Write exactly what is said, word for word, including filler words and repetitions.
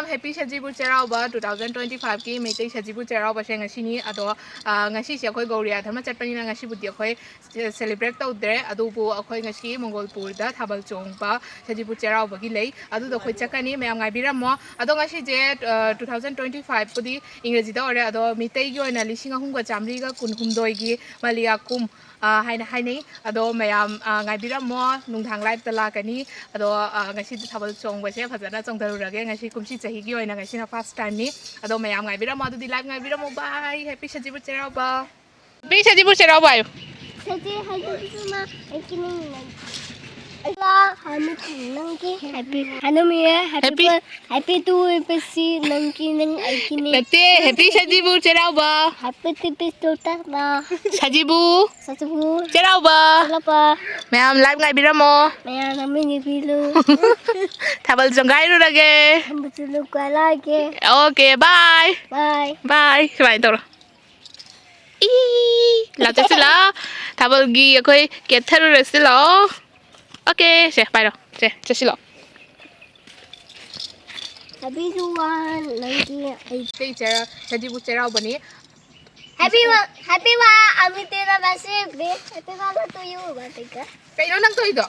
Happy ꯁꯖꯤꯕꯨ ꯆꯩꯔꯥꯎꯕ꯫ Two thousand twenty five ꯀꯤ ꯃꯩꯇꯩ ꯁꯖꯤꯕꯨ ꯆꯩꯔꯥꯎꯕꯁꯦ ꯉꯁꯤꯅꯤ꯫ ꯑꯗꯣ, ꯑ, ꯉꯁꯤꯁꯦ ꯑꯩꯈꯣꯏ ꯒꯧꯔꯤꯌꯥ ꯙꯔꯃ ꯆꯠꯄꯅꯤꯅ ꯉꯁꯤꯕꯨꯗꯤ ꯑꯩꯈꯣꯏ ꯁꯦ-, celebrate ꯇꯧꯗ꯭ꯔꯦ꯫ ꯑꯗꯨꯕꯨ ꯑꯩꯈꯣꯏ ꯉꯁꯤ ꯃꯪꯒꯣꯜꯄꯨꯔꯗ ꯊꯥꯕꯜ ꯆꯣꯡꯕ ꯁꯖꯤꯕꯨ ꯆꯩꯔꯥꯎꯕꯒꯤ ꯂꯩ꯫ ꯑꯗꯨꯗ ꯑꯩꯈꯣꯏ ꯆꯠꯀꯅꯤ꯫ ꯃꯌꯥꯝ ꯉꯥꯏꯕꯤꯔꯝꯃꯣ꯫ ꯑꯗꯣ ꯉꯁꯤꯁꯦ, ꯑ, two thousand twenty five ꯄꯨꯗꯤ ꯏꯪꯒ꯭ꯔꯦꯖꯤꯗ ꯑꯣꯏꯔꯦ꯫ ꯑꯗꯣ ꯃꯤꯇꯩꯒꯤ ꯑꯣꯏꯅ ꯂꯤꯁꯤꯡ ꯑꯍꯨꯝꯒ ꯆꯥꯃꯔꯤꯒ ꯀꯨꯟꯍꯨꯝꯗꯣꯏꯒꯤ ꯃꯂꯤꯌꯥ ꯀꯨꯝ, ꯑ, ꯍꯥꯏꯅ ꯍꯥꯏꯅꯩ꯫ ꯑꯗꯣ ꯃꯌꯥꯝ, ꯑ, ꯉꯥꯏꯕꯤꯔꯝꯃꯣ꯫ ꯅꯨꯡꯗꯥꯡ live ꯇ ꯂꯥꯛꯀꯅꯤ꯫ ꯑꯗꯣ, ꯑ, ꯉꯁꯤꯗꯤ ꯊꯥꯕꯜ ꯆꯣꯡꯕꯁꯦ ꯐꯖꯅ ꯆꯣꯡꯊꯔꯨꯔꯒꯦ꯫ ꯉꯁꯤ ꯀꯨꯝꯁꯤ ꯆꯍꯤꯒꯤ ꯑꯣꯏꯅ ꯉꯁꯤꯅ first time ꯅꯤ꯫ ꯑꯗꯣ ꯃꯌꯥꯝ ꯉꯥꯏꯕꯤꯔꯝꯃꯣ꯫ ꯑꯗꯨꯗꯤ live ꯉꯥꯏꯕꯤꯔꯝꯃꯣ꯫ Bye꯫ Happy ꯁꯖꯤꯕꯨ ꯆꯩꯔꯥꯎꯕ꯫ Happy ꯁꯖꯤꯕꯨ ꯆꯩꯔꯥꯎꯕ ꯍꯥꯏꯌꯨ꯫ ꯁꯖꯤ ꯍꯥꯏꯗꯨꯅ ꯑꯩꯒꯤ ꯃꯤꯡꯅꯦ꯫ ꯑꯩꯒ ꯍꯥꯟꯅ ꯅꯪꯒꯤ happy ꯍꯅꯨꯃꯤꯌꯦ, happy Happy꯫ Birth-, happy ꯇꯨ ꯑꯣꯏꯕꯁꯤ ꯅꯪꯒꯤ, ꯅꯪ ꯑꯩꯒꯤꯅꯤ꯫ ꯅꯠꯇꯦ, happy ꯁꯖꯤꯕꯨ ꯆꯩꯔꯥꯎꯕ꯫ Happy ꯇꯨ ꯄꯤꯁ ꯇꯨ ꯇꯥꯛꯅ꯫ ꯁꯖꯤꯕꯨ꯫ ꯁꯖꯤꯕꯨ꯫ ꯆꯩꯔꯥꯎꯕ꯫ ꯆꯩꯔꯥꯎꯕ꯫ ꯃꯌꯥꯝ live ꯉꯥꯏꯕꯤꯔꯝꯃꯣ꯫ ꯃꯌꯥꯝ ꯑꯃ ꯌꯦꯡꯕꯤꯔꯨ꯫ ꯊꯥꯕꯜ ꯆꯣꯡꯒꯥꯏꯔꯨꯔꯒꯦ꯫ ꯊꯝꯕꯁꯨ ꯂꯨꯀꯥꯂꯥꯒꯦ꯫ Okay, bye꯫ Bye꯫ Bye꯫ ꯁꯨꯃꯥꯏꯅ ꯇꯧꯔꯣ꯫ ꯏ, ꯂꯥꯎ ꯆꯠꯁꯤꯜꯂꯣ꯫ ꯊꯥꯕꯜꯒꯤ ꯑꯩꯈꯣꯏ ꯀꯦꯠꯊꯔꯨꯔꯁꯤ ꯂꯥꯛꯑꯣ꯫ Okay, ꯁꯦ, ꯄꯥꯏꯔꯣ꯫ ꯁꯦ, ꯆꯠꯁꯤꯜꯂꯣ꯫ Happy ꯇꯨ ꯋꯥꯟ, ꯅꯪꯒꯤ ꯑꯩ ꯀꯩ ꯆꯩꯔꯥ-, ꯁꯖꯤꯕꯨ ꯆꯩꯔꯥꯎꯕꯅꯤ꯫ Happy ꯋꯥ-, happy ꯋꯥ, ꯑꯃꯤꯇꯦꯅ ꯃꯁꯤ ꯕꯤ-, happy ꯋꯥ ꯇꯨ ꯌꯨ, ꯃꯥ ꯇꯤꯀ꯫ ꯀꯩꯅꯣ ꯅꯪ ꯇꯧꯔꯤꯗꯣ?